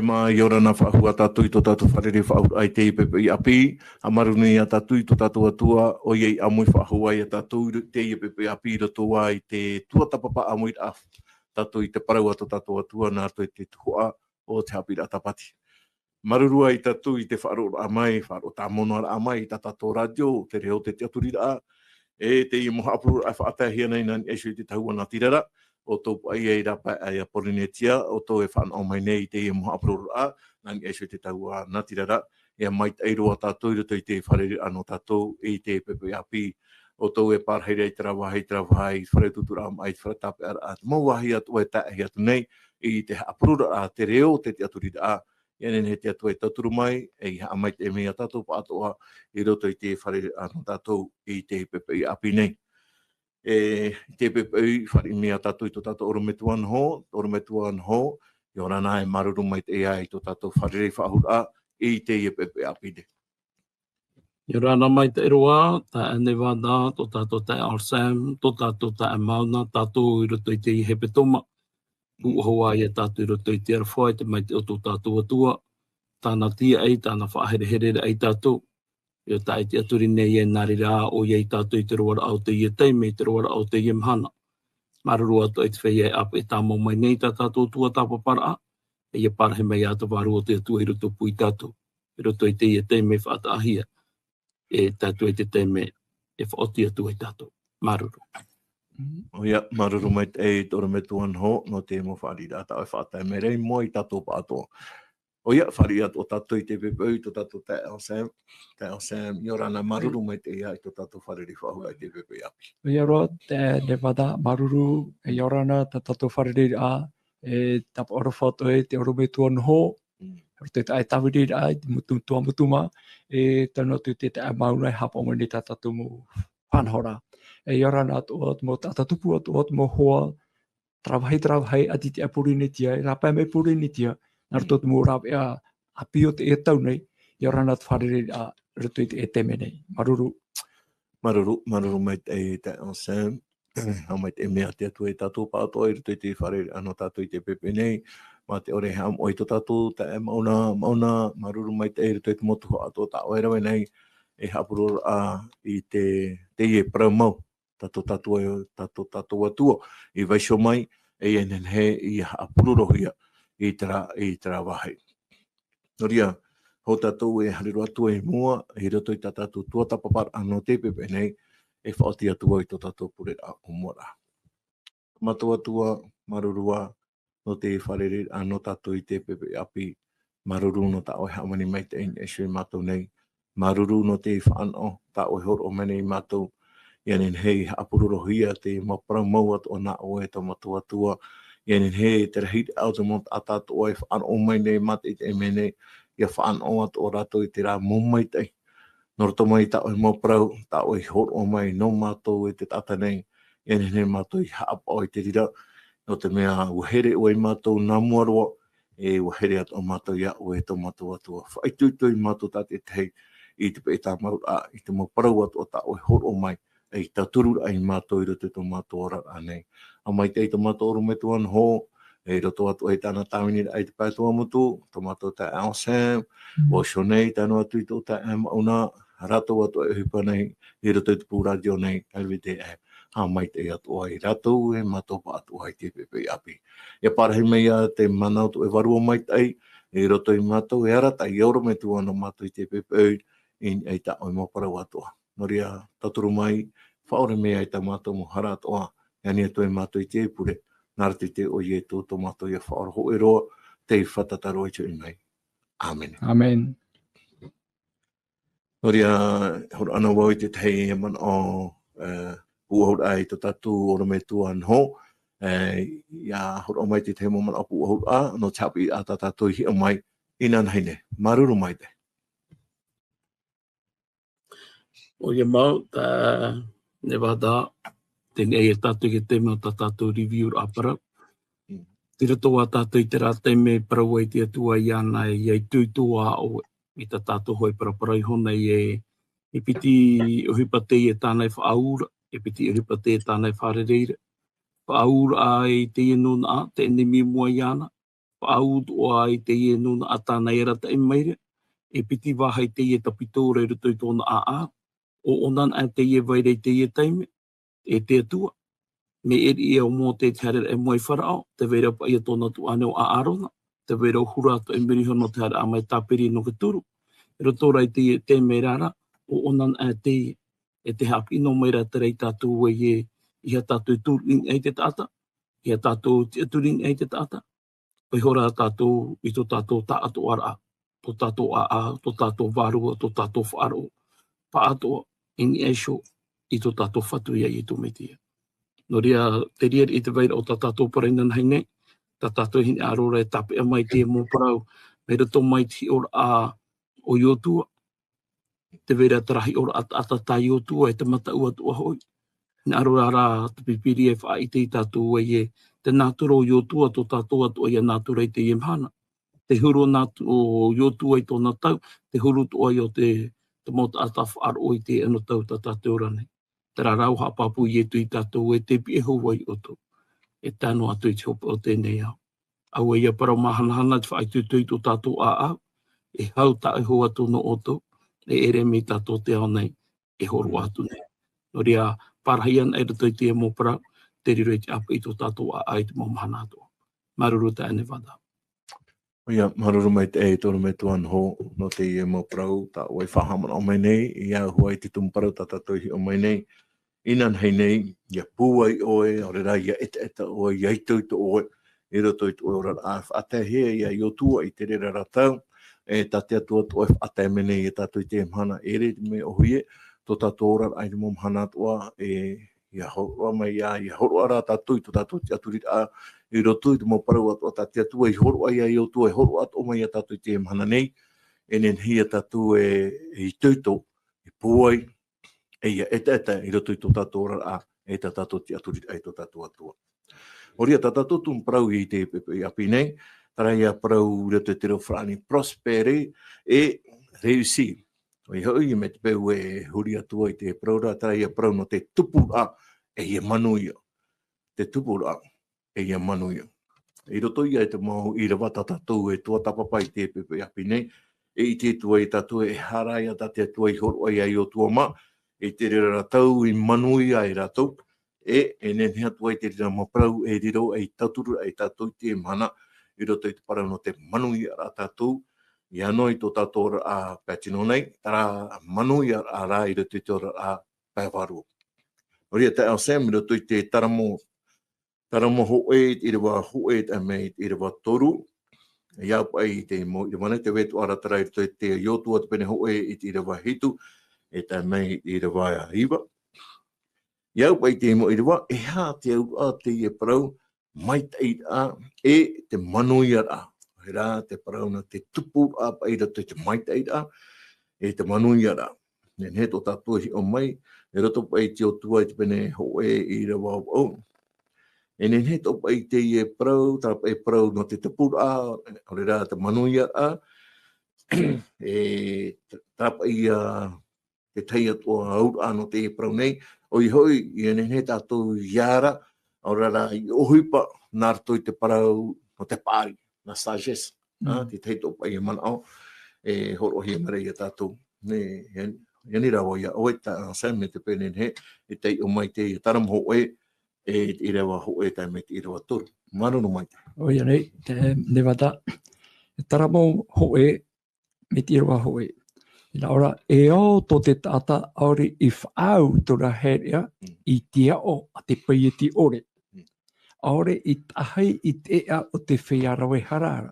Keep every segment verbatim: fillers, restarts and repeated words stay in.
Mā, ʻia ora na faʻahou ā tātou i tō tātou fārerei faʻahou i teie poʻipoʻi ʻāpī. Haʻamāuruuru nei ā tātou i tō tātou Atua, ʻoia i ʻāmui faʻahou ai iā tātou i ro-, teie poʻipoʻi ʻāpī i roto ā i te tuatāpapa ʻāmuiraʻa tātou i te parau a tō tātou Atua, nā roto i te tuhaʻa o te haʻapiʻiraʻa Tāpati. Māuruuru ā tātou i te faʻaroʻoraʻa mai, faʻaroʻo tāmau noa raʻa mai i tā tātou rātio, te reo o te tiʻaturiraʻa, e teie mau haʻapuroroʻa e faʻataehia nei nā niʻa iho i te tahua natirara, ʻo tō paʻi i rāpae aʻe iā Pōrīnetia, ʻo tō e fānaʻo mai nei i teie mau haʻapuroroʻa, nā niʻa iho i te tahua natirara, ʻia maitaʻi roa tātou i roto i te fārereiraʻa nō tātou i teie poʻipoʻi ʻāpī, ʻo tō e pārahi ra i terā vāhi, terā vāhi, fare utuuturaʻa maʻi, fare tāpeʻaraʻa, te mau vāhi atoʻa e taeaʻe atu nei, i te haʻapuroroʻa, te reo, te tiʻaturiraʻa, ʻia nehenehe te Atua e tauturu mai, e ʻia haʻamaitaʻi mai iā tātou pāʻatoʻa, i roto i te fārereiraʻa nō tātou i teie poʻipoʻi ʻāpī nei. E, i teie poʻipoʻi fāriʻi mai ā tātou i tō tātou ʻorometua Noho, ʻorometua Noho, ʻia ora na e māuruuru maitaʻi ā i tō tātou fārerei faʻahou i teie poʻipoʻi ʻāpī nei. ʻIa ora na maitaʻi roa, taeaʻe Nevada, tō tātou taeaʻe Sam, tō tātou taeaʻe Mauna, tātou i roto i teie hepetoma. Pūʻohu ā iā tātou i roto i te aroha, i te maitaʻi o tō tātou Atua, tāna tīaʻi, tāna faʻaherehere ia tātou. ʻIa tae i te tiʻaturi nei e nā reira ʻoia ia tātou i te roaraʻa o teie taime, i te roaraʻa o teie mahana. Māuruuru atoʻa i te feiā e ʻāpeʻe tāmau mai nei tā tātou tuatāpaparaʻa, e ʻia pārahi mai ā te Vārua o te Atua i roto pū ia tātou, i roto i teie taime faʻataʻahia, e tae atu i te taime e faʻaoti atu ai tātou. Māuruuru. ʻOia, māuruuru maitaʻi tō ʻorometua Noho, nō te mau fāriʻiraʻa tā ʻoe e faʻatae mai ra i mua ia tātou pāʻatoʻa. ʻOia, fāriʻi atoʻa tātou i teie poʻipoʻi, tō tātou taeaʻe Sam, taeaʻe Sam, ʻia ora na māuruuru maitaʻi ā i tō tātou fārerei faʻahou i teie poʻipoʻi ʻāpī. ʻOia roa, taeaʻe Nevada, māuruuru, ʻia ora na tā tātou fārereiraʻa, e tāpaʻo aroha atoʻa i te ʻorometua Noho, Mm. roto i te ʻāʻai tāviriraʻa, i te motu, Tuamotu mā, e tae noa atu i te taeaʻe Mauna e haʻapaʻo mai nei tā tātou mau faʻanahoraʻa. E ʻia ora na atoʻa te mau taʻata tupu atoʻa, te mau hoa, terā vāhi, terā vāhi, ʻati i te Pōrīnetia, e rāpae mai Pōrīnetia, nā roto i te mau rāveʻa ʻāpī o teie tau nei, ʻia ora na te fārereiraʻa i roto i teie taime nei. Māuruuru. Māuruuru, māuruuru maitaʻi taeaʻe Sam. Haʻamaitaʻi mai ā te Atua ia tātou pāʻatoʻa i roto i te fārereiraʻa nō tātou i teie poʻipoʻi nei. Mā te ʻore e haʻamoʻe i tō tātou taeaʻe Mauna, Mauna, māuruuru maitaʻi i roto i te mau tuhaʻa atoʻa tā ʻoe e rave nei, e haʻapuroroʻa i te, teie parau mau, tā tō tātou, tā tō tātou Atua i vaiiho mai, e ʻia nehenehe ʻia haʻapurorohia i terā, i terā vāhi. Nō reira, hou tātou e haere roa atu i mua, i roto i tā tātou tuatāpaparaʻa nō teie poʻipoʻi nei, e faʻaoti atu ai tō tātou pureraʻa ʻōmuaraʻa. Mātou Atua, māuruuru ā, nō te fārereiraʻa nō tātou i teie poʻipoʻi ʻāpī, māuruuru nō tā ʻoe e hāmani maitaʻi i niʻa iho ia mātou nei, māuruuru nō te fānaʻo, tā ʻoe e hōroʻa mai nei ia mātou, ʻia nehenehe e haʻapurorohia te mau parau mau atoʻa nā ʻoe tō mātou Atua, ʻia nehenehe te rahiraʻa o te mau taʻata atoʻa e fānaʻo mai nei, mātaʻitaʻi mai nei, ʻia fānaʻo atoʻa rātou i terā mau maitaʻi. Nō roto mai i tā ʻoe mau parau, tā ʻoe e hōroʻa mai nō mātou e te taʻata nei, ʻia nehenehe mātou e haʻapaʻo i te reira, nō te mea ʻua here ʻoe ia mātou nā mua roa, e ʻua here atoʻa mātou iā ʻoe tō mātou Atua. Faʻaitoito ia mātou tātaʻitahi i te peʻe tāmau ra, i te mau parau atoʻa tā ʻoe e hōroʻa mai, e tauturu ai ia mātou i roto i tō mātou oraraʻa nei. Haʻamaitaʻi i tō mātou ʻorometua Noho, i roto atoʻa i tāna tāviniraʻa i te pae Tuamotu, tō mātou taeaʻe Sam, Mm. ʻo Shonei, tae noa atu i tō taeaʻe Mauna, rātou atoʻa e ʻohipa nei, i roto i te pū rātio nei, L V D M. Haʻamaitaʻi atoʻa ia rātou, e mātou pāʻatoʻa i teie poʻipoʻi ʻāpī. ʻIa pārahi mai ā te mana o tō ʻoe Vārua Maitaʻi, i roto ia mātou, e arataʻi ʻorometua nō mātou i teie poʻipoʻi, i niʻa i tā ʻoe mau parau atoʻa. Nō reira, tauturu mai, faʻaʻore mai ā i tā mātou mau hara atoʻa, e ani atu ai mātou i teie pure, nā roto i te iʻoa o Ietu tō mātou ia Faʻaora hōʻē roa, tei fātata roa i te hoʻi mai. ʻĀmene. ʻĀmene. Nō reira, hōroʻa na vau i te tahi manaʻo, e, pūʻohuraʻa i tō tātou ʻorometua Noho, e, ʻia hōroʻa mai te tahi mau manaʻo pūʻohuraʻa, nō te haʻapiʻiraʻa tā tātou i hiʻo mai, inanahi nei. Māuruuru maitaʻi. ʻOia mau, taeaʻe Nevada, teie nei e tātou i te taime o tā tātou review-raʻa parau. Mm. Tei roto ā tātou i terā taime e parau ai te Atua iāna e ʻia itoito ā ʻoe, i tā tātou hōʻē paraparau iho nei e, e piti ʻohipa teie tāna e faʻaū ra, e piti ʻohipa teie tāna e fārerei ra. Faʻaū ra ā i teie nūnaʻa, te ʻenemi i mua iāna, faʻaū atoʻa i teie nūnaʻa tāna e arataʻi mai ra, e piti vāhi teie tāpitoraʻa i roto i tōna ʻāʻau, ʻo ʻōna anaʻe teie e vai ra i teie taime, e te Atua. Mea ʻere ʻia ʻo Mōte i te haereraʻa i mua ia Faraō, tē vai ra paʻi ia tōna tuahine ʻo ʻĀrona, tē vai ra ʻo Hura atoʻa e Miriamu nō te haereraʻa mai tāpiri nō Kituru. I roto rā i teie taime ra, ʻo ʻōna anaʻe teie, e tē haʻapiʻi noa mai ra terā ia tātou ē, ʻeiaha tātou e tūruʻi i niʻa i te taʻata, ʻeiaha tātou e tiʻaturi i niʻa i te taʻata, ʻoia hoʻi rā tātou i tō tātou taʻatoʻaraʻa, tō tātou ʻāʻau, tō tātou vārua, tō tātou faʻaroʻo, pāʻatoʻa, i niʻa iho i tō tātou Fatu ia Iesu Mesia. Nō reira, te reira i te vairaʻa o tā tātou parau inanahi nei, tā tātou e hinaʻaro ra e tāpeʻa mai i teie mau parau, mai roto mai i te hiʻoraʻa o Iosua, tē vai ra terā hiʻoraʻa taʻata tā Iosua e te mataʻu atoʻa hoʻi. Hinaʻaro ra te Pīpīria e faʻaʻite ia tātou ē, te nātura o Iosua tō tātou atoʻa ia nātura i teie mahana. Te huru o nātu-, o Iosua i tōna tau, te huru atoʻa ia o te, te mau taʻata faʻaroʻo i teie anotau tā tātou e ora nei. Terā rā ʻua haʻapāpū Iesu ia tātou ē, tē pihaʻi iho vau ia ʻoutou, e tae noa atu i te hopeʻa o teie nei ao. ʻAuē ia parau māhanahana te faʻaitoito i tō tātou ʻāʻau, e hau taʻu iho atu nō ʻoutou, e ʻere mai tātou i te ao nei, e hōroʻa atu nei. Nō reira, pārahi ana i roto i teie mau parau, tē riro i te ʻāpeʻe i tō tātou ʻāʻau i te mau mahana atoʻa. Māuruuru taeaʻe Nevada. ʻOia, māuruuru maitaʻi e te ʻorometua Noho, nō teie mau parau, tā ʻoe i faʻahaʻamanaʻo mai nei, ʻia au hoʻi i te tumu parau tā tātou i hiʻo mai nei, inanahi nei, ʻia pūai ʻoe, ʻaore rā ʻia ʻetaʻeta ʻoe, ʻia itoito ʻoe, i roto i tō ʻoe oraraʻa, faʻataehia ia Iosua i te reira ra tau, e tā te Atua atoʻa e faʻatae mai nei ia tātou i teie mahana, e ʻere te mea ʻōhie, tō tātou oraraʻa i te mau mahana atoʻa, e, ʻia hōroʻa mai ia, ʻia hōroʻa rā tātou i tō tātou tiʻaturiraʻa, i roto i te mau parau atoʻa tā te Atua i hōroʻa ia Iosua, e hōroʻa atoʻa mai ia tātou i teie mahana nei, e nehenehe ia tātou e, e itoito, e pūai, e ʻia ʻetaʻeta i roto i tō tātou oraraʻa, e tā tātou tiʻaturiraʻa i tō tātou Atua. Nō reira tā tātou tumu parau i teie poʻipoʻi ʻāpī nei, terā ia parau i roto i te reo farāni, prospérer et réussir. ʻOia hoʻi, mai te peu e huri atu ai te parau ra, terā ia parau nō te tupuraʻa, e ʻia manuia. Te tupuraʻa, e ʻia manuia. I roto ia i te mau ʻīrava tā tātou e tuatāpapa i teie poʻipoʻi ʻāpī nei, e ʻite atu ai tātou e aha rā ia tā te Atua i hōroʻa ia Iosua mā, i te reira ra tau i manuia ai rātou, e, e nehenehe atu ai te reira mau parau e riro ei tauturu ai tātou i teie mahana, i roto i te parau nō te manuia ra tātou, ʻia noa i tō tātou oraraʻa pae tino nei, terā manuia ra i roto i te oraraʻa pae vārua. Nō reira taeaʻe Sam, i roto i te Taramo, Taramo hōʻē, i te ʻīrava hōʻē, tae mai i te ʻīrava toru. ʻIa au paʻi i te mau ʻīrava nei, tē vai atoʻa ra terā i roto i te Iosua te pene hōʻē, i te ʻīrava hitu, e tae mai i te ʻīrava iva. ʻIa au paʻi i te mau ʻīrava, e aha te auraʻa teie parau, maitaʻiraʻa, e te manuiaraʻa. Terā te parau nā te tupuraʻa paʻi i roto i te maitaʻiraʻa, e te manuiaraʻa. Nehenehe tō tātou e hiʻo mai, i roto paʻi i te Iosua i te pene hōʻē ʻīrava vaʻu. E nehenehe atoʻa paʻi teie parau, terā paʻi parau nō te tupuraʻa, ʻaore rā te manuiaraʻa, e terā paʻi ia te tahi atoʻa auraʻa nō teie parau nei, ʻoia hoʻi, ʻia nehenehe tātou ʻia ara, ʻaore rā ʻia ʻohipa, nā roto i te parau nō te paʻari, nā sagesse, ā, Mm. te tahi atoʻa paʻi manaʻo, e hōroʻahia mai ra ia tātou. Nē, ʻia, ʻia ani rā vau ia ʻoe, taeaʻe Sam, mai te peu e nehenehe, e taiʻo mai teie Taramo hōʻē, e te ʻīrava hōʻē tae mai te ʻīrava toru. Māuruuru maitaʻi. ʻOia nei, te Nevada, Taramo hōʻē, mai te ʻīrava hōʻē. Nā ʻō ra, e ao tō te taʻata ʻaore i faʻaau tōna haereʻa Mm. i te aʻo a te paieti ʻore. Mm. ʻAore i tahi i te ʻēʻa o te feiā rave hara ra.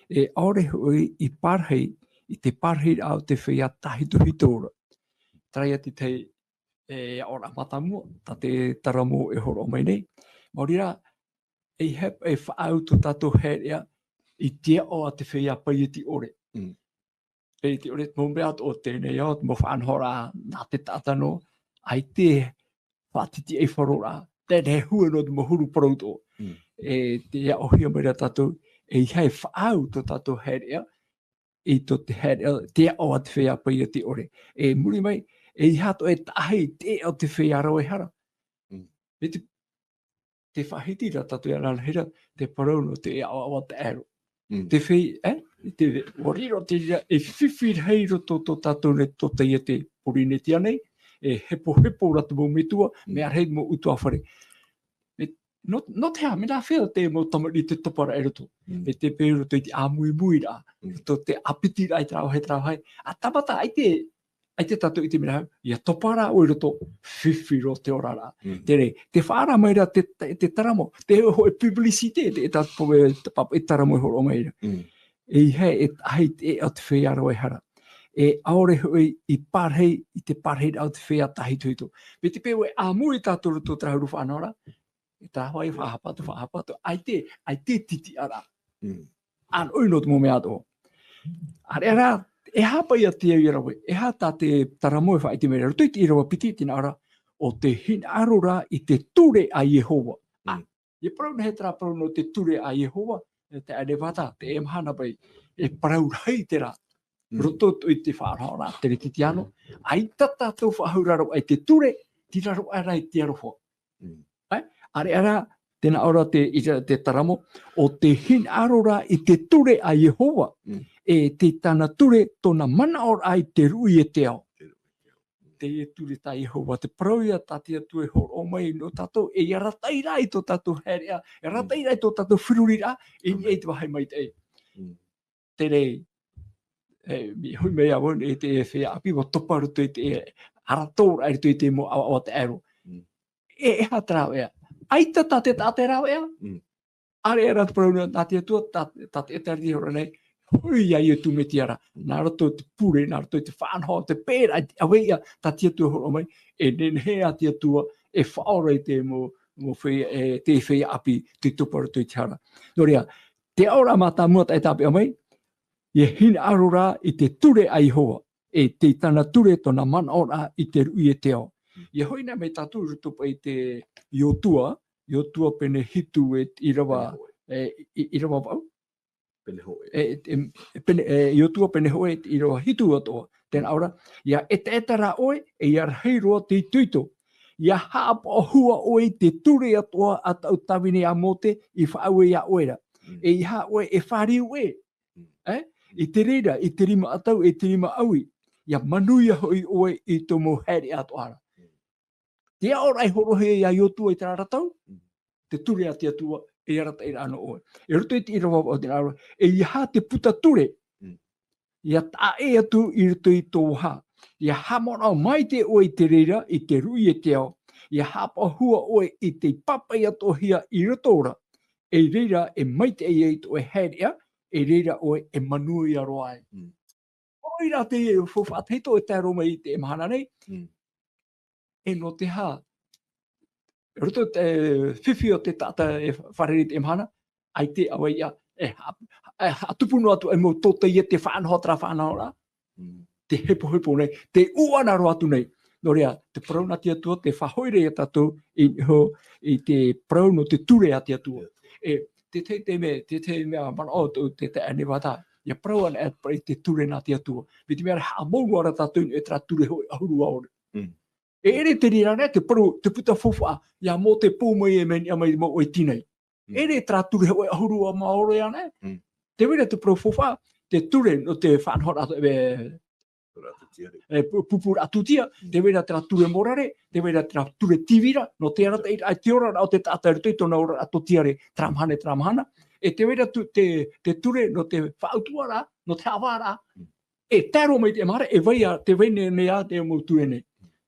E ʻaore hoʻi i pārahi i te pārahiraʻa o te feiā tāhitohito ra. Terā ia te tahi, e, aʻoraʻa mātāmua, tā te Taramo e hōroʻa mai nei. Maori rā, e aha e faʻaau tō tātou haereʻa i te aʻo a te feiā paieti ʻore. Mm. Paieti ʻore, mau mea atoʻa teie nei ao, mau faʻanahoraʻa nā te taʻata noa, ʻaita e faʻatitiʻaifaroraʻa, teie nei hua nō te mau huru parau atoʻa. Mm. E tē aʻohia mai ra tātou, e aha e faʻaau tō tātou haereʻa, i tō te haereʻa, te aʻo a te feiā paieti ʻore. E muri mai, e aha atoʻa e tahi i te ʻēʻa o te feiā rave hara. Mm. Mai te, te faʻahiti ra tātou e ananahi ra, te parau nō te aʻoaʻo taʻero. Mm. Te fei, e? Te, ʻua riro te reira, e fifi rahi roto tō tātou nei, tō teie te Pōrīnetia nei, e hepohepo ra te mau metua, Mm. mea rahi te mau ʻutuāfare. E, nō, nō te aha, mea nāfea te mau tamariʻi te topa ra i roto. Mm. E te peu roto i te ʻāmuimuiraʻa, Mm. roto te ʻāpitiraʻa i terā vāhi, terā vāhi. ʻA tāmata, ʻaita, ʻaita tātou i te mea, ʻia topa ra ʻoe i roto, fifi roa te oraraʻa. Mm. Terā, tē faʻaara mai ra te, te, te taramo, te hōʻē publicité, te, e tā, e, te pāpaʻi taramo e hōroʻa mai ra. Mm. E ʻeiaha e tahi te, e, o te feiā roa e hara. E ʻaore hoʻi i pārahi, i te pārahiraʻa o te feiā tāhitohito. Mai te peu e ʻāmui tātou roto terā huru faʻanahoraʻa, e terā vāhi faʻahapa atu, faʻahapa atu, ʻaita, ʻaita te tītiʻaraʻa. Mm. ʻĀnoʻi nō te mau mea atoʻa. ʻĀreʻa rā, e aha paʻi ïa te au ia rave, e aha tā te taramo e faʻaʻite mai ra, roto i te ʻīrava piti, tē nā ʻō ra, ʻo tē hinaʻaro ra i te ture a Iehova. Mm. ʻIa parau nei terā parau nō te ture a Iehova, e te ʻerevata, te e mahana paʻi, e parau rahi terā. Mm. Roto i te faʻanahoraʻa, teretitiano, ʻaita tātou faʻahou ra roa i te ture, tei raro aʻe ra i te aroha. Mm. E? ʻĀreʻa rā, tē nā ʻō ra te, i te, te taramo, ʻo tē hinaʻaro ra i te ture a Iehova, Mm. e tei tāna ture tōna manaʻoraʻa i te ruʻi e te ao. Te ruʻi e te ao. Teie ture tā Iehova, te parau ïa tā te Atua e hōroʻa mai nō tātou, e ʻia arataʻi ra i tō tātou haereʻa, e arataʻi ra i tō tātou feruriraʻa, i niʻa i te vāhi maitaʻi. Mm. Terā, e, mea hui mai au nei te feiā ʻāpī, ʻua topa roto i te, e, ara tō ra i roto i te mau ʻavaʻava taʻero. Mm. E, e aha te rāveʻa? ʻAita tā te taʻata e rāveʻa. Mm. ʻĀreʻa rā te parau nā, nā te Atua, tā, tā te ʻĒtārētia e hōroʻa nei, hoʻi ia Iesu Mesia ra. Mm. Nā roto i te pure, nā roto i te faʻanaho, te pēraʻa, te ʻaveiʻa, tā te Atua e hōroʻa mai, e nehenehe ā te Atua, e faʻaora i te mau, mau feiā, e, te feiā ʻāpī, tei topa roto i te hara. Nō reira, te aʻoraʻa mātāmua tā e tāpeʻa mai, ʻia hinaʻaro ra i te ture a Iehova, e tei tāna ture tōna manaʻoraʻa i te ruʻi e te ao. ʻIa hoʻi na mai tātou i roto paʻi i te Iosua, Iosua pene hitu e te ʻīrava, Pene hōʻē. e, i, ʻīrava vaʻu. Pene hōʻē. E, e, e, pene, e, Iosua pene hōʻē e te ʻīrava hitu atoʻa. Tē nā ʻō ra, ʻia ʻetaʻeta rā ʻoe, e ʻia rahi roa te itoito. ʻIa haʻapaʻo hua ʻoe i te ture atoʻa a taʻu tāvini a Mōse i faʻaue iā ʻoe ra. Mm. E ʻeiaha ʻoe e fāriu ʻē. Mm. E? I te reira, i te rima ʻatau, i te rima ʻaui. ʻIa manuia hoʻi ʻoe i tō mau haereʻa atoʻa ra. Mm. Te aʻoraʻa e hōroʻahia iā Iosua i terā ra tau, Mm. te ture a te Atua, e arataʻi ra nō ʻoe. I roto i te ʻīrava vaʻu tē nā ʻō ra, e ʻeiaha te puta ture, Mm. ʻia taʻa ʻē atu i roto i tō vaha. ʻIa haʻamanaʻo maitaʻi ʻoe i te reira, i te ruʻi e te ao. ʻIa haʻapaʻo hua ʻoe i te pāpaʻi atoʻahia i roto ra. I reira e maitaʻi ai tō ʻoe haereʻa, i reira ʻoe e manuia roa ai. Mm. ʻO ia rā te faufaʻa tahito e tae roa mai i te mahana nei. Mm. E nō te aha, roto te fifi o te taʻata e fārerei i te mahana, ʻaita ʻoia, e ha-, e haʻatupu noa atu e mau tōtaiete faʻanaho terā faʻanahoraʻa. Mm. Te hepohepo nei, te ʻuʻana roa atu nei. Nō reira, te parau nā te Atua, tē faʻahoʻi ra ia tātou i, ho-, i te parau nō te ture a te Atua. Ia. E, te, te, te mea, te, te mea manaʻo tō te, te ʻanevata, ʻia parau ana e, i te ture nā te Atua. Mai te mea ra haʻamou noa ra tātou i terā ture hōʻē ʻahuru ʻaore. Mm. E ʻere te reira nei, te parau, te puta faufaʻa, iā Mōse pō mai e mea niʻa mai mau ʻoe tīnai. Mm. E ʻere terā ture hōʻē ʻahuru ʻa maoro ia nei. Mm. Tē vai ra te parau faufaʻa, te ture nō te faʻanahoraʻa, e, Pupura atu tiare. E, pu-, pupura atu tia, Mm. tē vai ra terā ture mōrare, tē vai ra terā ture tīvira, nō te arataʻiraʻa, te oraraʻa o te taʻata i roto i tōna oraraʻa tōtiare, terā mahana, terā mahana. E tē vai ra tu-, te, te ture nō te faʻautuʻaraʻa, nō te haʻavāraʻa. Mm. E tae roa mai te mahana, e vai ā, tē vai nei, nei ā te mau ture nei.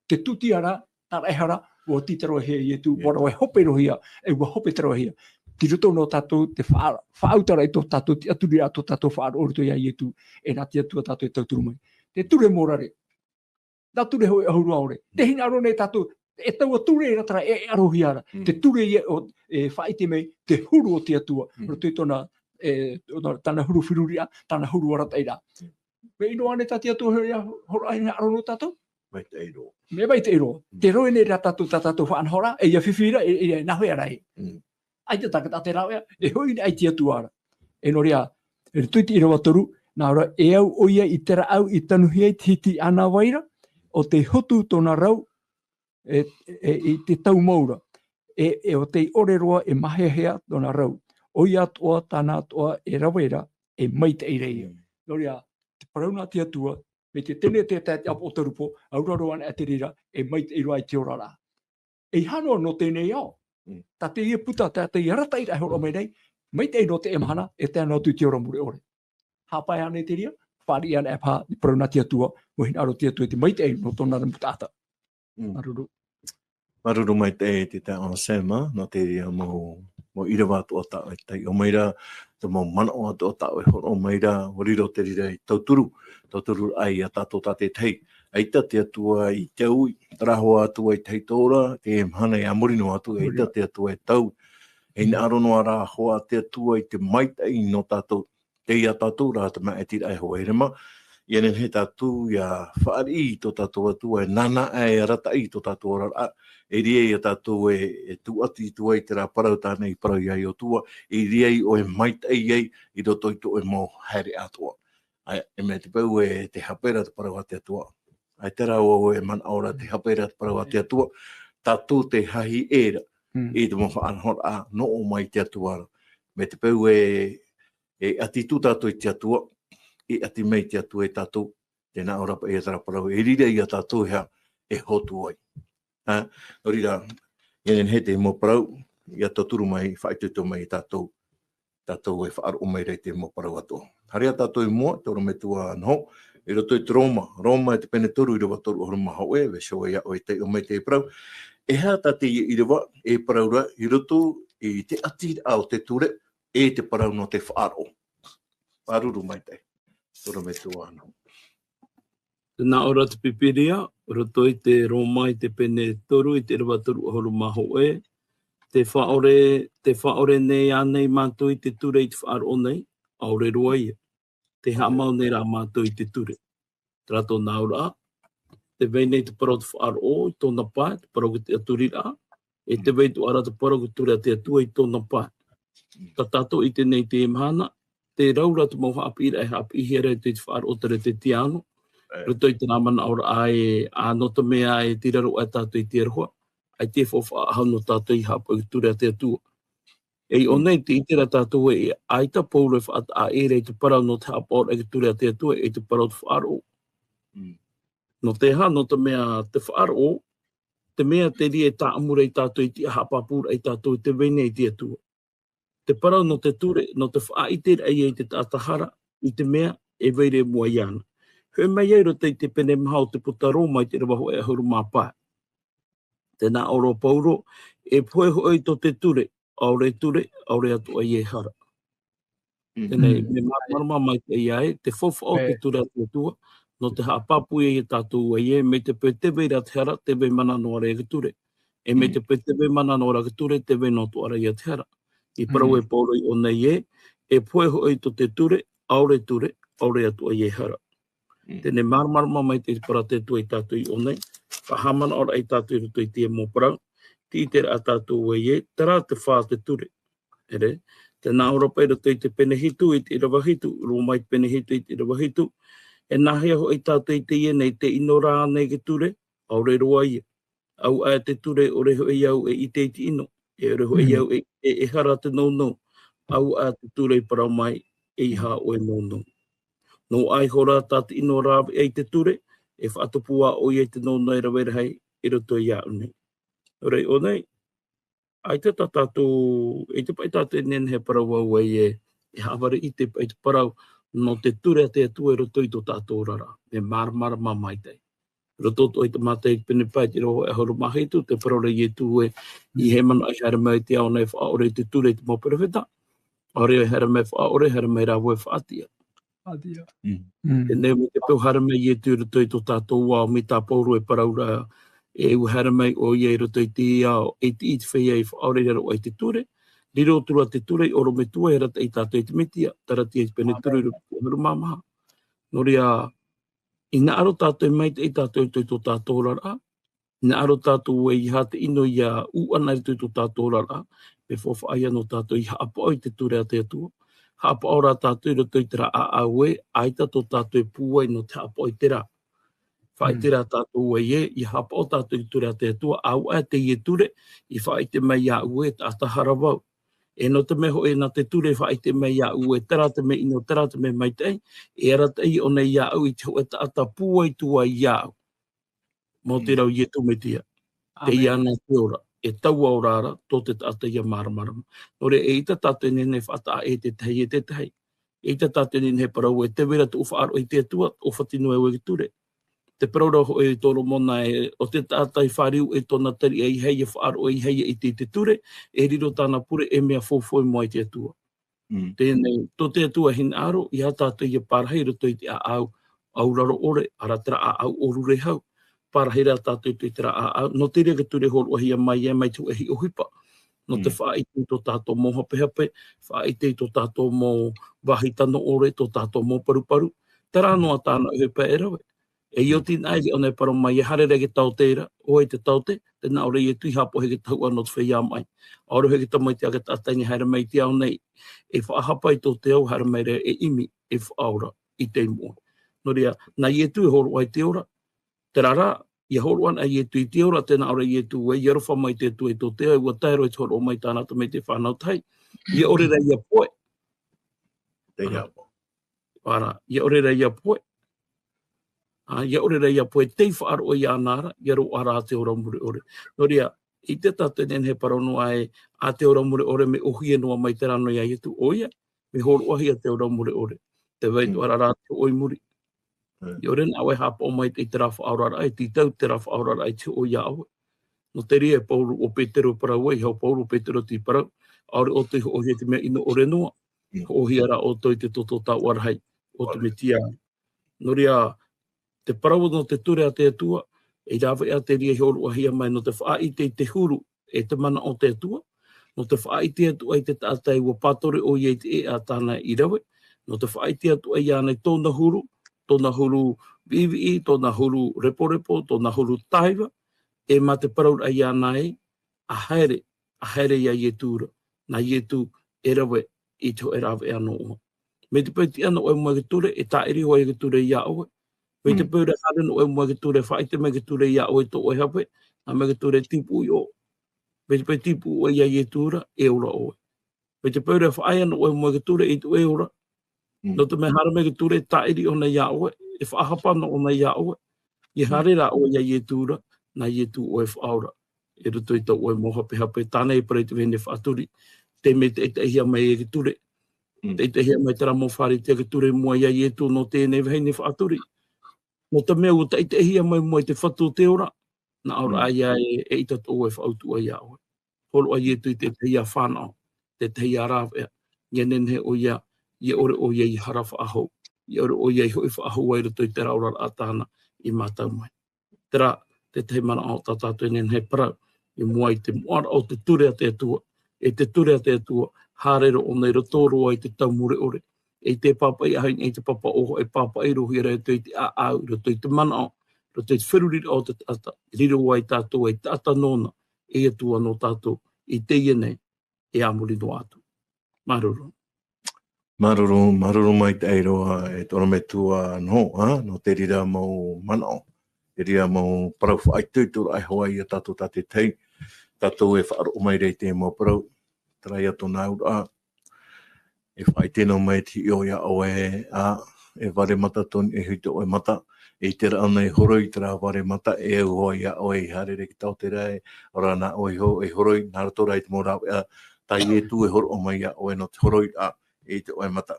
Te tūtiaraʻa, tāraʻehara, ʻua tītauhia e Ietu, Ietu. ʻUa rave hope roa hia, e ʻua hope terā hia. Tei roto nō tātou te fa-, faʻautaraʻa i tō tātou, te tiʻaturiraʻa tō tātou faʻaroʻo i roto iā Ietu, e nā te Atua tātou e tauturu mai. Te ture mōrare. Nā ture hōʻē ʻahuru ʻaore. Te hinaʻaro nei tātou, e taua ture ra terā e, e arohia ra. Mm. Te ture ia o, e faʻaʻite mai, te huru o te Atua. Mm. Roto i tōna, e, tōna, tāna huru feruriraʻa, tāna huru arataʻiraʻa. Mm. Mea ʻino ānei tā te Atua hoʻi ia hōroʻa hinaʻaro nō tātou? Maitaʻi roa. Mea maitaʻi roa. Mm. Tē roaʻa nei ra tātou, tā tātou faʻanahoraʻa, e ʻia fifi ra, e, e, e nāhea ra ē. Mm. ʻAita tā te taʻata e rāveʻa, e hoʻi nei ʻaita i te Atua ra. E nō reira, i roto i te ʻīrava toru, nā ʻō ra, e au ʻoia i te rāʻau i tanuhia ai te hiti ʻānāvai ra, ʻo tei hotu tōna rau, e, e, i te tau mau ra. E, e ʻo tei ʻore roa e māheahea tōna rau. ʻOia atoʻa tāna atoʻa e rave ra, e maitaʻi ra ia. Mm. Nō reira, te parau nā te Atua, mai te tenetere te ʻāpoʻo Rupo, auraro ana te reira, e maitaʻi roa i te oraraʻa. E hano nō teie ao. Mm. Tā teie puta, tā teie arataʻiraʻa e hōroʻa mai nei, maitaʻi nō teie mahana, e tae noa atu i te ora mure ʻore. Haʻapae ana te reira, fāriʻi ana e paha, i parau nā te Atua, ʻua hinaʻaro te Atua i te maitaʻi nō tōna mau taʻata. Mm. Māuruuru. Māuruuru maitaʻi te taeaʻe Sema, nō te reira mau, mau ʻīrava atoʻa tā ʻoe e taiʻo mai ra, te mau manaʻo atoʻa tā ʻoe e hōroʻa mai ra, ʻua riro te reira ei tauturu, tauturu ai ia tātou tātaʻitahi. ʻAita te Atua i te au, terā hoʻi Atua i te hau ora, te mahana i muri noa atu, ʻaita te Atua e tau. E hinaʻaro noa rā hoʻi te Atua i te maitaʻi nō tātou. Tei ia tātou rā te māʻitiraʻa e hoa here mā. ʻIa nehenehe tātou ʻia fāriʻi i tō tātou Atua, e nāna e arataʻi i tō tātou oraraʻa. E riro ia tātou e, e tūʻati atu ai terā parau tāna i parau ia Iosua, e riro ai ʻoe e maitaʻi ai i roto i tō ʻoe mau haereʻa atoʻa. ʻAe, e mai te peu e te hape ra te parau a te Atua. ʻAe, terā ʻoe e manaʻo ra te hape ra te parau a te Atua. Tātou tē haʻi ʻē ra Mm. i te mau faʻanahoraʻa nō ʻō mai te Atua ra. Mai te peu e, e ʻati atu tātou i te Atua, e ʻati mai te Atua ia tātou, tē nā ʻō ra paʻi ia terā parau, e riro ia tātou e hā, e hotu ai. Ā, nō reira, ʻia nehenehe te mau parau, ʻia tauturu mai, faʻaitoito mai ia tātou, tātou e faʻaroʻo mai ra i te mau parau atoʻa. Haere ā tātou i mua, te ʻorometua Noho, i roto i te Roma, Roma e te pene toru, ʻīrava toru ʻahuru mā hōʻē, vaiiho ia ʻoe e taiʻo mai te parau. E aha tā teie ʻīrava, e parau ra, i roto i te ʻatiraʻa o te ture, e te parau nō te faʻaroʻo. Māuruuru maitaʻi. Te ʻorometua Noho. Tē nā ʻō ra te Pīpīria, roto i te Roma i te pene toru, i te ʻīrava toru ʻahuru mā hōʻē, tē faʻaʻore, tē faʻaʻore nei ānei mātou i te ture i te faʻaroʻo nei, ʻaore roa ia. Tē haʻamau nei rā mātou i te ture. Terā tōna auraʻa, tē vai nei te parau o te faʻaroʻo, i tōna pae, te parau o te ʻaturiraʻa, e tē vai atoʻa ra te parau o te ture a te Atua i tōna pae. Mm. Tā tātou i teie nei mahana, tē rau ra te mau haʻapiʻiraʻa e haʻapiʻihia ra i te faʻaroʻo teretetiano, ʻae, roto i terā manaʻoraʻa e, ā, nō te mea e tei raro aʻe tātou i te aroha, ʻaita e faufaʻa faʻahou nō tātou i haʻapaʻo i te ture a te Atua. E i ʻō Mm. nei, tē ʻite ra tātou ē, ʻaita Paulo e faʻataʻa ʻē ra i te parau nō te haʻapaʻoraʻa i te ture a te Atua, e te parau o te faʻaroʻo. Mm. Nō te aha, nō te mea te faʻaroʻo, te mea terā e tāʻamu ra ia tātou i te haʻapāpūraʻa ia tātou i te vai nei i te Atua. Te parau nō te ture, nō te faʻaʻiteraʻa i te taʻata hara, i te mea e vai ra i mua iāna. Hoʻi mai ai roto i te pene maha o te puta Roma i te ʻīrava hōʻē ʻahuru mā pae. Tē nā ʻō ra Paulo, e pohe hoʻi tō te ture, ʻaore ture, ʻaore atoʻa ia e hara. Mm. Teie nei, Mm. mea māramarama maitaʻi ē, te faufaʻa o te E. ture a te Atua, nō te haʻapāpū ia tātou ē, mai te peu tē vai ra te hara, tē vai mana noa ra ia te ture. E mai Mm. te peu tē vai mana noa ra te ture, tē vai noa atoʻa ra ia te hara. I parau Mm. e Paulo i ʻō nei ē, e pohe hoʻi tō te ture, ʻaore ture, ʻaore atoʻa ia e hara. Mm. Teie nei māramarama maitaʻi te parau a te Atua ia tātou i ʻō nei, faʻahaʻamanaʻo ra ia tātou i roto i teie mau parau, tē ʻite ra tātou ē, terā te fā o te ture. ʻEre, tē nā ʻō ra paʻi i roto i te pene hitu, i te ʻīrava hitu, Roma i te pene hitu, i te ʻīrava hitu, e nāhea hoʻi tātou i teie nei, tē ʻino ra ānei i te ture, ʻaore roa ia. ʻAuʻa te ture, ʻaore hoʻi au e ʻite i te ʻino, e ʻaore hoʻi Mm. au e, e, e hara te nounou, ʻauʻa te ture i parau mai, ʻeiaha ʻoe e nounou. Noaʻa ihora tā te ʻino rāveʻa i te ture, e faʻatupu ā ʻoia i te nounou e rave rahi i roto iāʻu nei. Nō reira i ʻō nei, ʻaita tā tātou, ʻaita paʻi tātou e nehenehe e parau ē, e haʻavare i te paʻi te parau, nō te ture a te Atua i roto i tō tātou oraraʻa. Mea māramarama maitaʻi. Roto atoʻa i te Mātaio i te pene pae, i te ʻīrava hōʻē ʻahuru mā hitu, tē parau ra Ietu ē, ʻeiaha e manaʻo e haere mai i te ao nei e faʻaʻore i te ture i te mau perofeta. ʻAore e haere mai e faʻaʻore, haere mai rā vau e faʻatiʻa. Faʻatiʻa. Mm. Mm. Teie nei mai te peu haere mai Ietu i roto i tō tātou ao, mai tā Paulo e parau ra, e ʻua haere mai ʻoia i roto i te ao, e tiʻi i te feiā i faʻaʻore i raro aʻe i te ture, riro atu ra te ture, i ʻorometua, e arataʻi tātou i te Mesia, Taratia i te pene toru, ʻīrava ʻahuru mā maha. Nō reira, hinaʻaro tātou e maitaʻi tātou i tō tātou oraraʻa, hinaʻaro tātou ē ʻeiaha te ʻino ʻia ʻū ʻana i roto i tō tātou oraraʻa, mea faufaʻa ïa nō tātou ʻia haʻapaʻo i te ture a te Atua. Haʻapaʻo rā tātou i roto i terā ʻāʻau ē, ʻaita tō tātou e pūai nō te haʻapaʻo i terā. Faʻaʻite Mm. rā tātou ē, ʻia haʻapaʻo tātou i te ture a te Atua, ʻauʻa teie ture, i faʻaʻite mai iāʻu ē, taʻata hara vau. E nō te mea hoʻi, nā te ture e faʻaʻite mai iāʻu, e terā te mea ʻino, terā te mea maitaʻi, e arataʻi ʻōna iāʻu i te hōʻē taʻata pūai tuai iāʻu. Mau te rau Iesu Mesia. Tei iāna te ora, e taua ora ra, tō te taʻata ia māramarama. Nō reira, eʻita tātou e nehenehe e faʻataʻa e tētahi e tētahi. Eʻita tātou e nehenehe e parau ē, tē vai ra tōʻu faʻaroʻo i te Atua, ʻōfati noa au e te ture. Te parau ra hoʻi e Toromona ē, ʻo te taʻata i fāriu e tōna tariʻa, ʻeiaha ia faʻaroʻo, ʻeiaha ia ʻite i te ture, e riro tāna pure ei mea faufaʻa i mua i te Atua. Teie nei, tō te Atua e hinaʻaro, ʻeiaha tātou ia parahi i roto i te ʻāʻau auraro ʻore, ʻaore rā terā ʻāʻau ʻōrure hau. Parahi rā tātou i terā ʻāʻau, nō te reira te ture e hōroʻahia mai ai, mai te hōʻē hiʻo ʻohipa. Nō te faʻaʻite i tō tātou mau hapehape, faʻaʻite i tō tātou mau vāhi tano ʻore, tō tātou mau paruparu. Terā noa tāna ʻohipa e rave. E ʻia oti anaʻe ʻōna e parau mai, e haere ra i te taote ra, ʻo vai te taote, tē nā ʻō ra Iesu, i haʻapaʻo i te tahuʻa nō te feiā maʻi. ʻAore hoʻi te tamaiti a te taʻata i haere mai i te ao nei, e faʻahapa i tō te ao, haere mai ra e ʻimi, e faʻaora i te moʻa. Nō reira, nā Iesu e hōroʻa i te ora, terā rā, ʻia hōroʻa anaʻe Iesu i te ora, tē nā ʻō ra Iesu ē, ʻia aroha mai te Atua i tō te ao, ʻua tae roa i te hōroʻa mai tāna tamaiti fānau tahi, ʻia ʻore ra ʻia pohe. Tei hapa. ʻAore rā, ʻia ʻore ra ʻia pohe. Ā, ʻia ʻore ra ʻia pohe, tei faʻaroʻo iāna ra, ʻia roaʻa rā te ora mure ʻore. Nō reira, eʻita tātou e nehenehe e parau noa ē, ā, te ora mure ʻore mea ʻōhie noa mai terā noa iā Iesu, ʻoia, mea hōroʻahia te ora mure ʻore. Tē vai atoʻa ra te hōʻē i muri. ʻIa ʻore nā ʻoe e haʻapaʻo mai i terā faʻaoraraʻa, e tītau terā faʻaoraraʻa i te hōʻē iā ʻoe. Nō te reira e Pauro, ʻo Petero e parau ai, ʻeiaha ʻo Pauro, ʻo Petero tei parau, ʻaore ʻoutou i hōʻohia i te mea ʻino ʻore noa, hōʻohia rā ʻoutou i te toto taoʻa rahi o te Mesia. Nō reira, te parau nō te ture a te Atua, e rāveʻa te reira i hōroʻahia mai nō te faʻaʻite i te huru, e te mana o te Atua, nō te faʻaʻite atoʻa i te taʻata ē ʻua pātore ʻoia i te ʻēʻa tāna i rave, nō te faʻaʻite atoʻa iāna i tōna huru, tōna huru viʻiviʻi, tōna huru reporepo, tōna huru tāiva, e mā te parauraʻa iāna ē, ʻa haere, ʻa haere iā Iesu ra, nā Iesu e rave i te hōʻē rāveʻa nō ʻoe. Mai te peu e tiʻa ana ʻoe i mua i te ture, e tāʻiri hoʻi te ture iā ʻoe. Mai te peu e haere ana ʻoe i mua i te ture, faʻaʻite mai te ture iā ʻoe i tō ʻoe hape, nā mua i te ture e tīpuʻu iho. Mai te peu e tīpuʻu ʻoe iā Iesu ra, e ora ʻoe. Mai te peu e faʻaea ana ʻoe i mua i te ture, ʻeita ʻoe e ora. Nō te mea haere mai te ture, e tāʻiri ʻōna iā ʻoe, e faʻahapa ana ʻōna iā ʻoe. ʻIa haere rā ʻoe iā Iesu ra, nā Iesu ʻoe e faʻaora. I roto i tō ʻoe mau hapehape, tāna e parau i te vahine faʻaturi, tē mea taʻitaʻihia mai e te ture. Taʻitaʻihia mai terā mau Pharisea i te ture i mua iā Iesu nō teie vahine faʻaturi. Nō te mea ʻua taʻitaʻihia mai i mua i te Fatu o te ora, nā ʻō ra ʻoia ē, eʻita atoʻa e faʻautuʻa iā ʻoe. Hōroʻa Iesu i te tahi ā fānaʻo, te tahi ā rāveʻa, ʻia nehenehe ʻoia, ʻia ʻore ʻoia i hara faʻahou, ʻia ʻore ʻoia i hoʻi faʻahou i roto i terā oraraʻa tāna i mātau mai. Terā, te tahi manaʻo tā tātou e nehenehe e parau, i mua i te moʻaraʻa o te ture a te Atua, e te ture a te Atua, haere roa ʻōna i roto roa i te tau mure ʻore, e te pāpaʻi ʻaita i te papa ʻōhie, e pāpaʻi roa ʻoia i roto i te ʻāʻau, i roto i te manaʻo, i roto i te feruriraʻa o te taʻata, riro ai tātou ei taʻata nōna, ei Atua nō tātou, i teie nei, e a muri noa atu. Māuruuru. Māuruuru, māuruuru maitaʻi roa e te ʻorometua nō, ā, nō te reira mau manaʻo, te reira mau parau faʻaitoito raʻa e hoʻi iā tātou tātaʻitahi, tātou e faʻaroʻo mai ra i te mau parau, terā ia tōna auraʻa, e faʻaʻite noa mai te hiʻo iā ʻoe, ā, e vare mata tonu e hui tō ʻoe mata, e ʻite ra ʻōna e horoi terā vare mata, e au hoʻi iā ʻoe i haere ra i te taote ra, ʻaore rā nā ʻoe iho e horoi, nā roto rā i te mau rāveʻa, tā Iesu e hōroʻa mai iā ʻoe nō te horoi, ā, e ʻite ʻoe mata.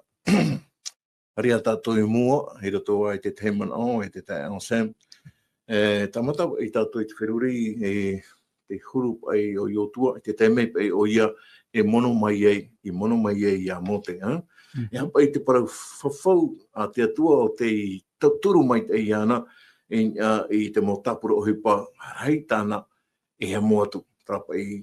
Haere ā tātou i mua, i roto ā i te tahi manaʻo, i te tahi Anselme. E, tāmata i tātou i te feruri, e, te huru paʻi o Iosua, i te taime paʻi ʻoia, e mono mai ai, i mono mai ai iā Mose, ā? E aha paʻi te parau fafau a te Atua ʻo tei tauturu maitaʻi iāna, i, ā, i te mau tāpura ʻohipa, rahi tāna, e hemo atu, terā paʻi,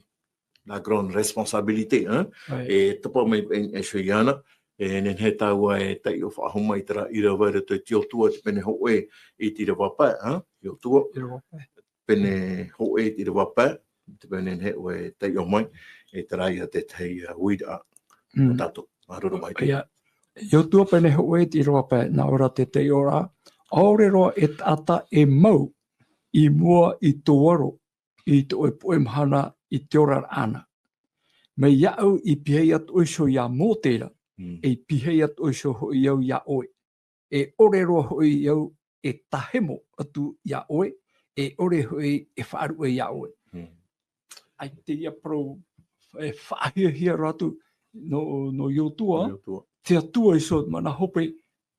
la grande responsabilité, ā? E tapa mai, e, e, iāna, e nehenehe tāua e taiʻo faʻahou mai i terā ʻīrava i roto i te Iosua, te pene hōʻē i te ʻīrava pae, ā? Iosua. ʻĪrava pae. Pene hōʻē i te ʻīrava pae, te pene nehenehe ʻoe e taiʻo mai, e terā ia te tahi, ā, uiraʻa o tātou. Māuruuru maitaʻi. ʻIa, Iosua pene hōʻē i te ʻīrava pae, nā ʻō ra te tahi oraraʻa, ʻaore roa e taʻata e mau i mua i tō aro, i tō ʻoe poʻe mahana i te oraraʻa na. Mai iāʻu i pīhaʻi atu iho iā Mōte ra, Mm. e pīhaʻi atu iho hoʻi au iā ʻoe. E ʻore roa hoʻi au e tāhemo atu iā ʻoe, e ʻore hoʻi e faʻaruʻe iā ʻoe. Mm. ʻAita teie parau, e faʻahiahia roa atu nō, nō Iosua, Iosua. Te Atua iho mana hope,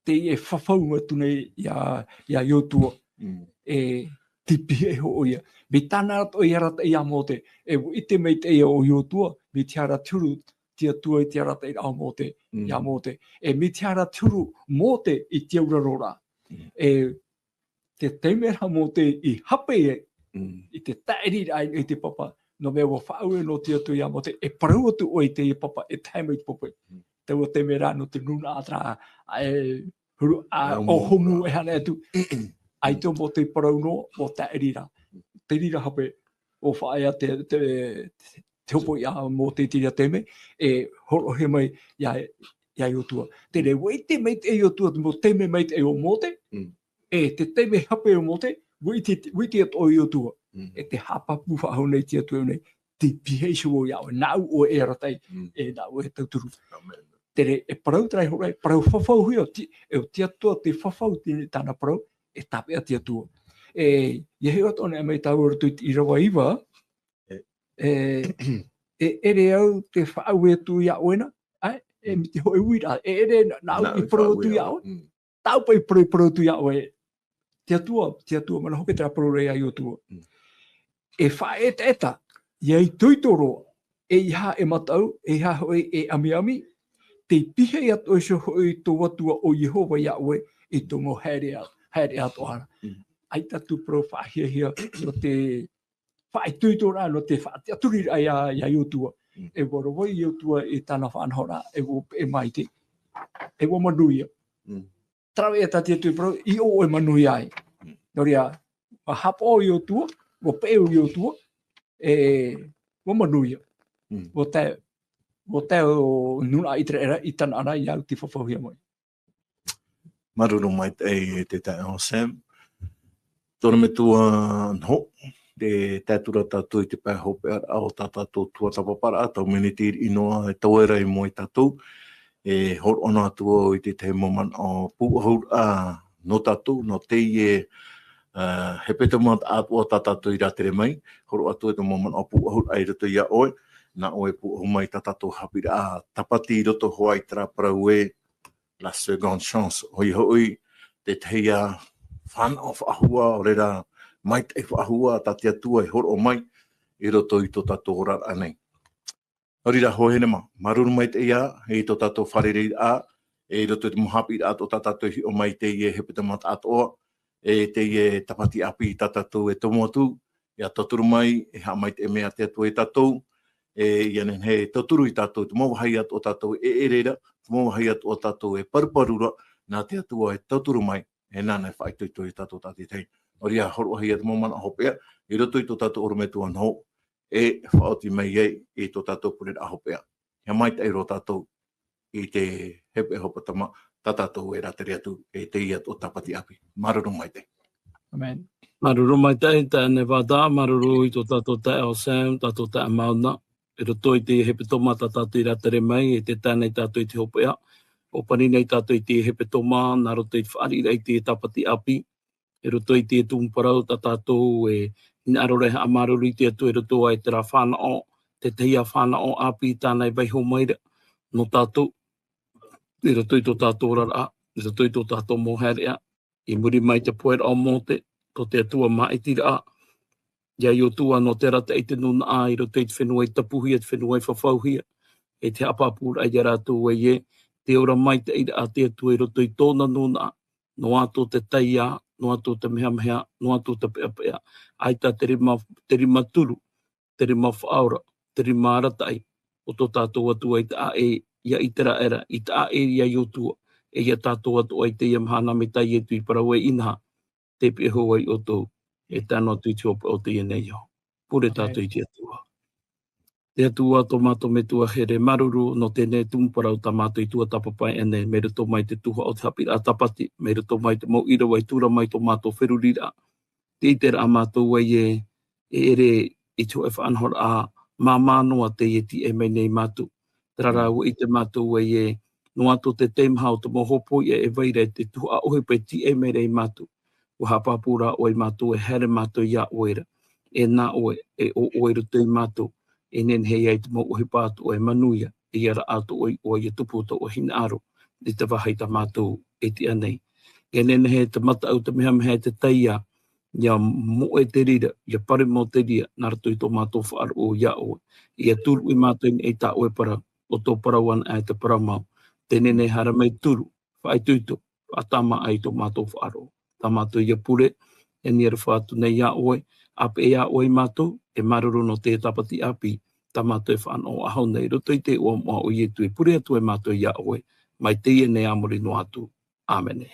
teie e fafau atu nei iā, iā Iosua. Mm. E te pīhaʻi iho ʻoia. Mai tāna atoʻa i arataʻi iā Mōte, e ʻua ʻite maitaʻi ʻo Iosua, mai te aha ra te huru te Atua i te arataʻiraʻa o Mōte, Mm. iā Mōte. E mai te aha ra te huru Mōte i te auraro ra. Mm. E te taime ra Mōte i hape ai, Mm. i te tāʻiriraʻa i te papa, nō te mea ʻua faʻaue noa te Atua iā Mōte, e parau atu ʻoe i teie papa, e tae mai te papa. Mm. Taua taime ra nō te nūnaʻa terā, e huru, a, Nā ʻōhonu e haere atu. ʻAita ʻo Mōte i parau noa, ʻua tāʻiri ra. Te reira hape, ʻua faʻaea te, te, te hopoiʻa a Mōte i terā taime, e hōroʻahia mai iā, iā Iosua. Terā, ʻua ʻite maitaʻi Iosua, te mau taime maitaʻi o Mōte, Mm. e te taime hape o Mōte, ʻua ʻite, ʻua ʻite atoʻa Iosua. Mm. E te haʻapāpū faʻahou nei te Atua nei, te pīhaʻi iho au iā ʻoe, nāʻu ʻoe e arataʻi, Mm. e nāʻu ʻoe e tauturu. Amen. Terā, e parau terā i hōroʻa, e parau fafauhia, ti-, e ʻo te Atua te fafau i teie tāna parau, e tāpeʻa te Atua. E, ʻia hiʻo atoʻa nei mai tāua i roto i te ʻīrava iva, E. e, e ʻere au te faʻaue atu iā ʻoe na, ʻae, e Mm. mai te hōʻē uiraʻa, e ʻere nā-, nāʻu Nāʻu i i parau atu faʻaue iā au. ʻoe. Mm. Tāʻu paʻi parau, parau atu iā ʻoe. Te Atua, te Atua, mana hope terā parau ra iā Iosua. Mm. E faʻaetaeta, ʻia itoito roa, ʻeiaha e mataʻu, ʻeiaha hoʻi e ʻamiʻami, tē pīhaʻi atoʻa iho hoʻi tō Atua ʻo Iehova iā ʻoe, i tō mau haereʻa, haereʻa atoʻa ra. Mm. ʻAita te parau faʻahiahia, nō te faʻaitoitoraʻa, nō te faʻatiʻaturiraʻa iā, iā Iosua. Mm. E ʻua rave Iosua i tāna faʻanahoraʻa, e ʻua peʻe maitaʻi. E ʻua manuia. Mm. Terā e tātou e parau, i ʻō e manuia ai. Mm. Nō reira, ʻua haʻapaʻo Iosua, ʻua peʻe Iosua, e, ʻua manuia. Mm. ʻUa tae, ʻua tae ʻo nūnaʻa ʻĪteraʻera i Tanaana, ʻia au te fafauhia mai. Māuruuru maitaʻi e te taeaʻe Sam. Tō ʻorometua Noho, e tae atu ra tātou i te pae hopeʻa o tā tātou tuatāpaparaʻa, tau miniti riʻi noa e tauera i mua ia tātou, e hōroʻa noa atu vau i te tahi mau manaʻo pūʻohuraʻa nō tātou, nō teie, ā, hepetoma atoʻa tā tātou i rātere mai, hōroʻa atu i te mau manaʻo pūʻohuraʻa i roto iā ʻoe, nā ʻoe e pūʻohu mai tā tātou haʻapiʻiraʻa tāpati i roto hoʻi i terā parau ē, la seconde chance. ʻOia hoʻi, te tahi ā fānaʻo faʻahou, ʻaore rā, maitaʻi faʻahou, tā te Atua e hōroʻa mai i roto i tō tātou oraraʻa nei. Nō reira, hoa here mā, māuruuru maitaʻi ā, i tō tātou fārereiraʻa, e i roto i te mau haʻapiʻiraʻa atoʻa tā tātou i hiʻo mai i teie hepetoma atoʻa, e teie tāpati ʻāpī tā tātou e tomo atu, ʻia tauturu mai, e haʻamaitaʻi mai te Atua ia tātou, e ʻia nehenehe e tauturu ia tātou, te mau vāhi atoʻa tātou e ʻere ra, te mau vāhi atoʻa tātou e paruparu ra, nā te Atua e tauturu mai, e nāna e faʻaitoito ia tātou tātaʻitahi. Nō reira, hōroʻahia te mau manaʻo hopeʻa, i roto i tō tātou ʻorometua Noho, e faʻaoti mai ai i tō tātou pureraʻa hopeʻa. ʻIa maitaʻi roa tātou i te hepetoma tā tātou e rātere atu, e teie atoʻa tāpati ʻāpī. Māuruuru maitaʻi. Amen. Māuruuru maitaʻi, taeaʻe Nevada, māuruuru i tō tātou taeaʻe Sam, tātou taeaʻe Mauna. I roto i te hepetoma tā tātou i rātere mai, e tē tae nei tātou i te hopeʻa. ʻUa pani nei tātou i te hepetoma, nā roto i te fāriʻiraʻa i te tāpati ʻāpī. I roto i te tumu parau tā tātou e hinaʻaro ra e haʻamāuruuru i te Atua i roto aʻe i terā fānaʻo, te tahi ā fānaʻo ʻāpī tāna e vaiiho mai ra nō tātou, i roto i tō tātou oraraʻa, i roto i tō tātou mau haereʻa, i muri mai i te pohe ra o Mōte, tō te Atua māʻitiraʻa, iā Iosua nō te arataʻi i te nūnaʻa i roto i te fenua i tapuhia, te fenua i fafauhia, e te haʻapāpūraʻa ia rātou ē, te ora maitaʻi ra a te Atua i roto i tōna nūnaʻa, noa atu te taiā, noa atu te mehameha, noa atu te peʻapeʻa, ʻaita te rima, te rima turu, te rima faʻaora, te rima arataʻi o tō tātou Atua i taʻa ʻē ia Iteraera, i taʻa ʻē ia Iosua, e ia tātou atoʻa i teie mahana mai tā Ietu i parau ē, inaha, tē pihaʻi iho vau ia ʻoutou, e tae noa atu i te hopeʻa o teie nei ao. Pure Amen. Tātou i te Atua. Te Atua, tō mātou Metua here, māuruuru nō teie tumu parau tā mātou i tuatāpapa aʻenei, mai roto mai i te tuhaʻa o te haʻapiʻiraʻa tāpati, mai roto mai i te mau ʻīrava i tuʻu ra mai tō mātou feruriraʻa, tē ʻite ra mātou ē, e ʻere i te hōʻē faʻanahoraʻa māmā noa teie e tiʻai mai nei mātou. Terā rā, ʻua ʻite mātou ē, noa atu te teimaha o te mau hopoiʻa e vai ra i te tuhaʻa ʻohipa e tiʻai mai ra ia mātou. ʻUa haʻapāpū rā ʻoe ia mātou e haere mātou iā ʻoe ra. E nā ʻoe, e ʻo ʻoe i roto ia mātou, e nehenehe ai te mau ʻohipa atoʻa e manuia, e ia rā atoʻa i ʻoe ia tupu tō ʻoe hinaʻaro, i te vāhi tā mātou e tiʻa nei. E nehenehe te mataʻu, te mehameha, e te taiā, ia moʻe te reira, ia parau mau te reira, nā roto i tō mātou faʻaroʻo iā ʻoe. Ia turu ia mātou i niʻa i tā ʻoe parau, ʻo tō parau anaʻe te parau mau. Tē nehenehe e haere mai turu, faʻaitoito, faʻatāmā i tō mātou faʻaroʻo. Tā mātou ia pure, e niʻa i te faʻaroʻo nei iā ʻoe, ʻāpeʻe iā ʻoe ia mātou, e māuruuru nō te tāpati ʻāpī, tā mātou e fānaʻo aʻo nei, i roto i te iʻoa moʻa o Ietu, e pure atu ai mātou iā ʻoe, mai teie nei ā muri noa atu. ʻĀmene.